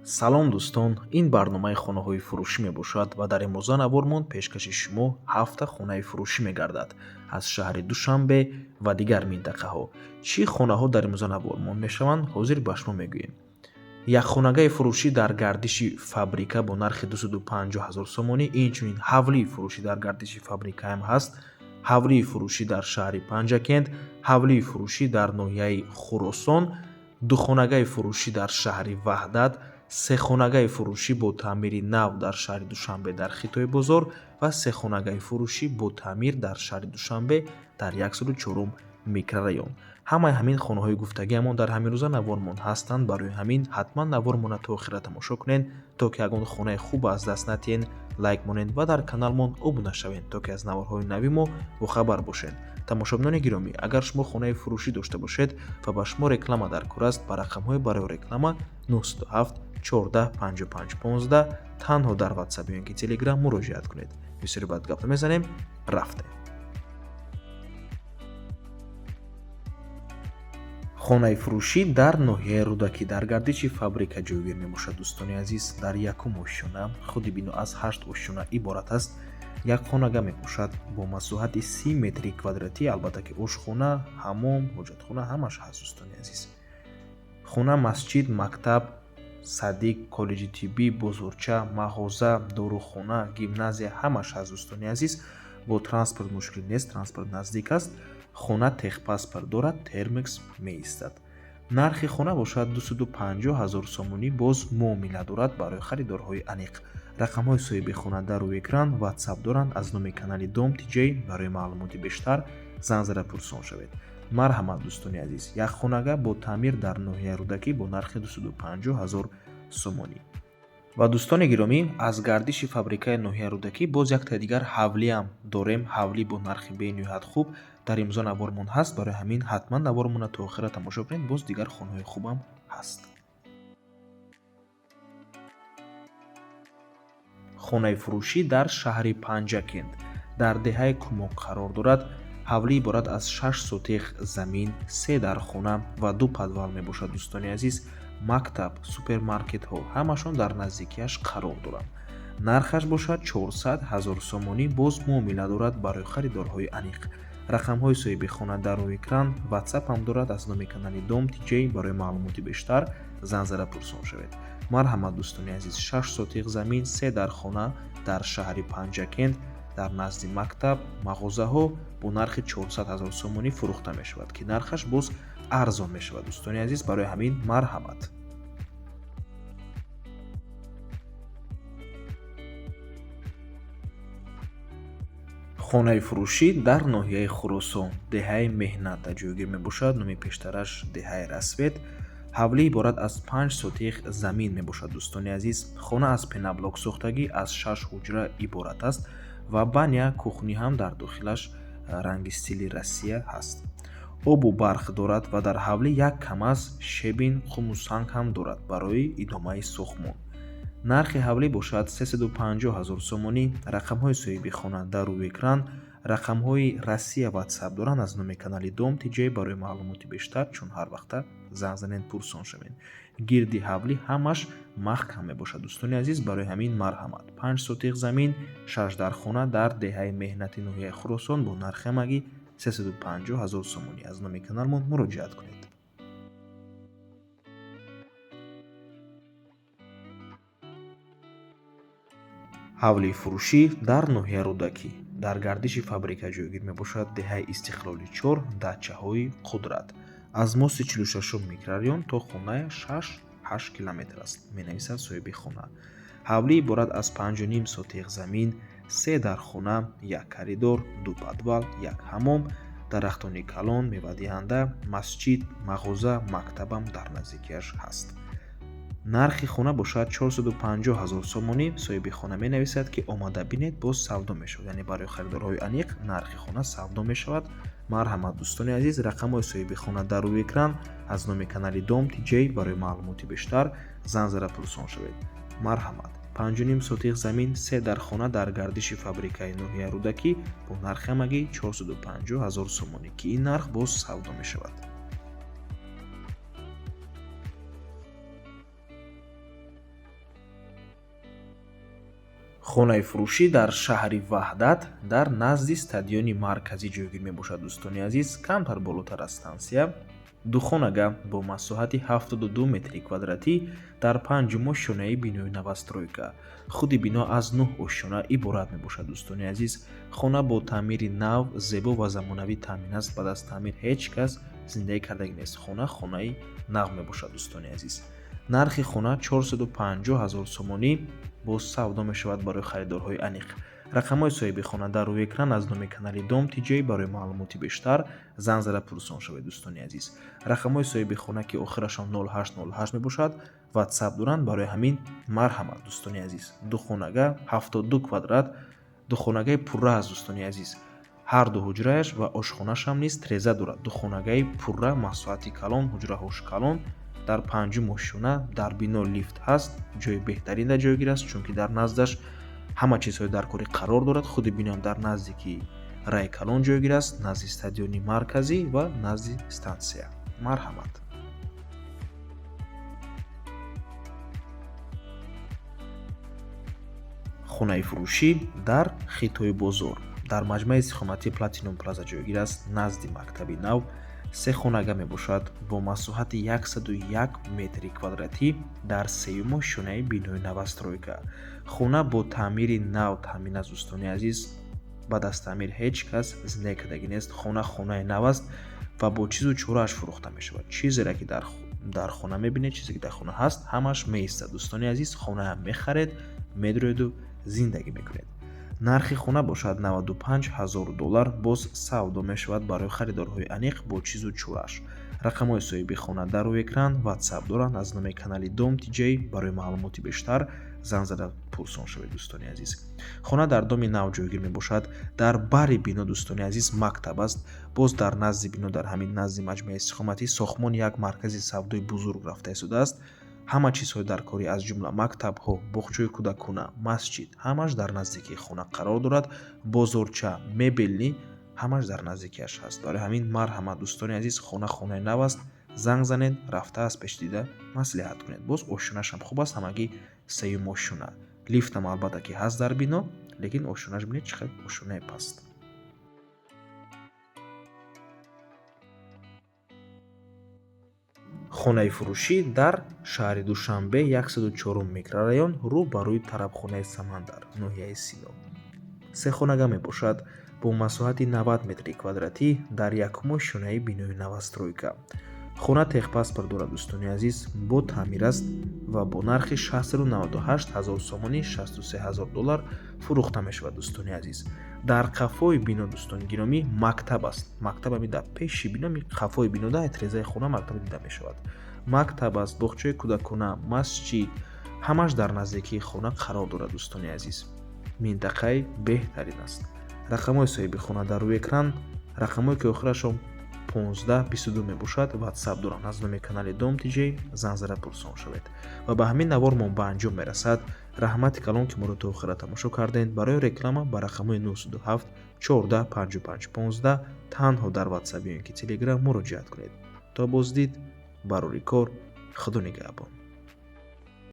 Салом, дӯстон! Ин барномаи хонаҳои фурӯшӣ мебошад ва дар имрӯза навормон пешкаши шумо ҳафта хонаи фурӯшӣ мегардад аз шаҳри Душанбе ва дигар минтақаҳо. Чӣ хонаҳо дар имрӯза навормон мешаванд, ҳозир ба шумо мегӯем. Якхонагаи фурӯшӣ дар гардиши фабрика бо нархи 250 ҳазор сомонӣ, инчунин ҳавлии фурӯшӣ дар гардиши фабрикаам ҳаст, ҳавлии фурӯшӣ дар шаҳри Панҷакент, ҳавлии фурӯшӣ дар ноҳияи Хуросон, духонагаи фурӯшӣ дар шаҳри Ваҳдат, сехонагаи фурӯшӣ бо таъмири нав дар шаҳри Душанбе дар Хитои бозор ва сехонагаи фурӯшӣ бо таъмир дар шаҳри Душанбе дар 104 микрорайон. Ҳамаи ҳамин хонаҳои гуфтагиамон дар ҳамин рӯза навормон ҳастанд. Барои ҳамин ҳатман навормона то охира тамошо кунед, то ки ягон хонаи хуб аз даст натиҳен. Лайк монед ва дар каналмон обуна шавед, то ки аз наворҳои нави мо бохабар бошед. Тамошобинони гиромӣ, агар шумо хонаи фурӯшӣ дошта бошед ва ба шумо реклама дар кор аст, ба рақамҳои барои реклама 907 14 55 15 танҳо дар WhatsApp ё ин ки Telegram муроҷиат кунед. Бисёри баъд гап намезанем, рафтем. Хонаи фурӯшӣ дар ноҳияи Рӯдакӣ дар гардиши фабрика ҷойгир мебошад. Дӯстони азиз, дар якум ошёна, худи бино аз ҳашт ошёна иборат аст, як хонага мебошад бо масоҳати 30 метри квадратӣ. Албатта ки ошхона, ҳамом, ҳоҷатхона ҳамаш ҳаст. Дӯстони азиз, хона масҷид, мактаб, садик, коллеҷи тиббӣ, бозорча, мағоза, дорухона, гимназия ҳамаш ҳаст. Дӯстони азиз, бо транспорт мушкил нест, транспорт наздик аст. Хона техпаспорт дорад, термекс меистад. Нархи хона бошад 250 ҳазор сомонӣ, боз муомила дорад барои харидорҳои аниқ. Рақамҳои соҳиби хона дар рӯи экран, WhatsApp доранд аз номи канали Дом TJ. Барои маълумоти бештар занг зада пурсон шавед. Марҳамат, дӯстони азиз, як хонага бо таъмир дар ноҳияи Рӯдакӣ бо нархи 250 ҳазор сомонӣ. Ва, дӯстони гиромӣ, аз гардиши фабрикаи ноҳияи Рӯдакӣ боз яктаи дигар ҳавлиам дорем. Ҳавлӣ бо нархи бениҳоят хуб дар имзо навормон ҳаст. Барои ҳамин ҳатман навормонро то охира тамошо кунед, боз дигар хонаҳои хубам ҳаст. Хонаи фурӯшӣ дар шаҳри Панҷакент дар деҳаи Кумок қарор дорад. Ҳавлӣ иборат аз 6 сотих замин, се дархона ва ду подвал мебошад. Дӯстони азиз, мактаб, супермаркетҳо ҳамашон дар наздикиаш қарор доранд. Нархаш бошад 400 ҳазор сомонӣ, боз муомила дорад барои харидорҳои аниқ. Рақамҳои соҳиби хона дар рӯи экран, WhatsApp ҳам дорад аз номи канали Дом TJ. Барои маълумоти бештар занг зада пурсон шавед. Марҳамат, дӯстони азиз, 6 сотих замин, се дархона дар шаҳри Панҷакент дар назди мактаб, мағозаҳо бо нархи 400 ҳазор сомонӣ фурӯхта мешавад, ки нархаш боз арзон мешавад. Дӯстони азиз, барои ҳамин марҳамат. Хонаи фурӯшӣ дар ноҳияи Хуросон, деҳаи Меҳнат ҷойгир мебошад, номи пештараш деҳаи Рассвет. Ҳавлӣ иборат аз 5 сотих замин мебошад. Дӯстони азиз, хона аз пеноблок сохтагӣ, аз шаш ҳуҷра иборат аст ва баня, кухня ҳам дар дохилаш ранги стили Россия ҳаст. Обу барқ дорад ва дар ҳавлӣ як КамАЗ, щебень, қуму санг ҳам дорад барои идомаи сохтмон. Нархи ҳавлӣ бошад 350 ҳазор сомонӣ. Рақамҳои соҳиби хона дар рӯи экран, рақамҳои Россия WhatsApp доранд аз номи канали Дом TJ. Барои маълумоти бештар чун ҳар вақта занг занед, пурсон шавед. Гирди ҳавлӣ ҳамаш маҳкам мебошад. Дӯстони азиз, барои ҳамин марҳамат. 5 сотих замин, шаш дархона дар деҳаи Меҳнати ноҳияи Хуросон бо нархи ҳамагӣ 350 ҳазор сомонӣ. Аз номи каналмон муроҷиат кунед. Ҳавлии фурӯшӣ дар ноҳияи Рӯдакӣ дар гардиши фабрика ҷойгир мебошад, деҳаи Истиқлоли 4, дачаҳои Қудрат. Аз мости 46 микрорайон то хонаи 6-8 километр аст, менависад соҳиби хона. Ҳавлӣ иборат аз 5,5 сотих замин, се дархона, як коридор, ду подвал, як ҳамом, дарахтони калон, мевадиҳанда, масҷид, мағоза, мактабам дар наздикиаш ҳаст. Нархи хона бошад 450 ҳазор сомонӣ. Соҳиби хона менависад, ки омада бинед, боз савдо мешавад, яъне барои харидорҳои аниқ нархи хона савдо мешавад. Марҳамат, дӯстони азиз, рақамҳои соҳиби хона дар рӯи экран аз номи канали Дом TJ. Барои маълумоти бештар занг зада пурсон шавед. Марҳамат, 5,5 сотих замин, се дархона дар гардиши фабрикаи ноҳияи Рӯдакӣ бо нархи ҳамагӣ 450 ҳазор сомонӣ, ки ин нарх боз савдо мешавад. Хонаи фурӯшӣ дар шаҳри Ваҳдат дар назди стадиони марказӣ ҷойгир мебошад, дӯстони азиз, камтар болотар аз стансия. Духонага бо масоҳати 72 метри квадратӣ дар панҷум ошёнаи бинои новостройка. Худи бино аз 9 ошёна иборат мебошад, дӯстони азиз. Хона бо таъмири нав, зебо ва замонавӣ таъмин аст. Баъд аз таъмир ҳеҷ кас зиндагӣ кардагӣ нест. Хона хонаи нав мебошад, дӯстони азиз. Нархи хона 450 ҳазор сомонӣ боз савдо мешавад барои харидорҳои аниқ. Рақамҳои соҳиби хона дар рӯи экран аз номи канали Дом TJ. Барои маълумоти бештар занг зада пурсон шавед, дӯстони азиз. Рақамҳои соҳиби хона, ки охирашон 0808 мебошад, WhatsApp доранд. Барои ҳамин марҳамат, дӯстони азиз. Духонага 72 квадрат, духонагаи пурра аст, дӯстони азиз. Ҳар ду ҳуҷрааш ва ошхонашам низ треза дорад. Духонагаи пурра, масоҳати калон, ҳуҷраҳош калон, дар панҷум ошёна, дар бино лифт ҳаст, ҷои беҳтарин дар ҷойгир аст, чунки дар наздаш ҳама чизҳои даркорӣ қарор дорад. Худи биноам дар наздики рай калон ҷойгир аст, назди стадиони марказӣ ва назди стансия. Марҳамат. Хонаи фурӯшӣ дар Хитои бозор дар маҷмӯаи истиқоматии Платинум Плаза ҷойгир аст, назди мактаби нав. Се хонага мебошад бо масоҳати 101 метри квадратӣ дар сеюм ошёнаи бинои новостройка. Хона бо таъмири нав таъмин аст, дӯстони азиз. Баъд аз таъмир ҳеҷ кас зиндагӣ кардагӣ нест. Хона хонаи нав аст ва бо чизу чорааш фурӯхта мешавад. Чизере ки дар хона мебинед, чизе ки дар хона ҳаст, ҳамаш меистад, дӯстони азиз. Хонаам мехаред, медроеду зиндагӣ мекунед. Нархи хона бошад 95 ҳазор доллар, боз савдо мешавад барои харидорҳои аниқ бо чизу чорааш. Рақамҳои соҳиби хона дар рӯи экран, WhatsApp доранд аз номи канали Дом TJ. Барои маълумоти бештар занг зада пурсон шавед, дӯстони азиз. Хона дар доми нав ҷойгир мебошад. Дар бари бино, дӯстони азиз, мактаб аст. Боз дар назди бино, дар ҳамин назди маҷмӯаи истиқоматӣ, сохтмони як маркази савдои бузург рафта истодааст. Ҳама чизҳои даркорӣ, аз ҷумла мактабҳо, боғчаи кӯдакона, масҷид, ҳамаш дар наздикии хона қарор дорад. Бозорча, мебелнӣ, ҳамаш дар наздикиаш ҳаст. Барои ҳамин марҳамат, дӯстони азиз, хона хонаи нав аст. Занг занед, рафта аз пеш дида маслиҳат кунед. Боз ошёнашам хуб аст, ҳамагӣ сеюм ошёна. Лифтам албатта ки ҳаст дар бино, лекин ошёнаш бинед чӣ қадр ошёнаи паст. Хонаи фурӯшӣ дар шаҳри Душанбе, 104 микрорайон, рӯ ба рӯи тарабхонаи Самандар, ноҳияи Сино. Се хонага мебошад бо масоҳати 90 метри квадратӣ дар якум ошёнаи бинои новостройка. Хона техпаспорт дорад, дӯстони азиз, бо таъмир аст ва бо нархи 698 ҳазор сомонӣ, 63 ҳазор доллар фурӯхта мешавад, дӯстони азиз. Дар қафои бино, дӯстони гиромӣ, мактаб аст. Мактаб ҳамин дар пеши бино, қафои бино да трезаи хона мактаб дида мешавад. Мактаб аст, боғчаи кӯдакона, масҷид, ҳамаш дар наздикии хона қарор дорад, дӯстони азиз. Минтақаи беҳтарин аст. Рақамҳои соҳиби хона дар рӯи экран, рақамҳое ки охирашон 1522 мебошад, WhatsApp доранд аз номи канали Дом TJ. Занг зада пурсон шавед. Ва ба ҳамин навормон ба анҷом мерасад. Раҳмати калон, ки моро то охира тамошо кардед. Барои реклама ба рақамҳои 907 14 55 15 танҳо дар WhatsApp ё ин ки Telegram муроҷиат кунед. То боздид, барори кор, Худо нигаҳбон.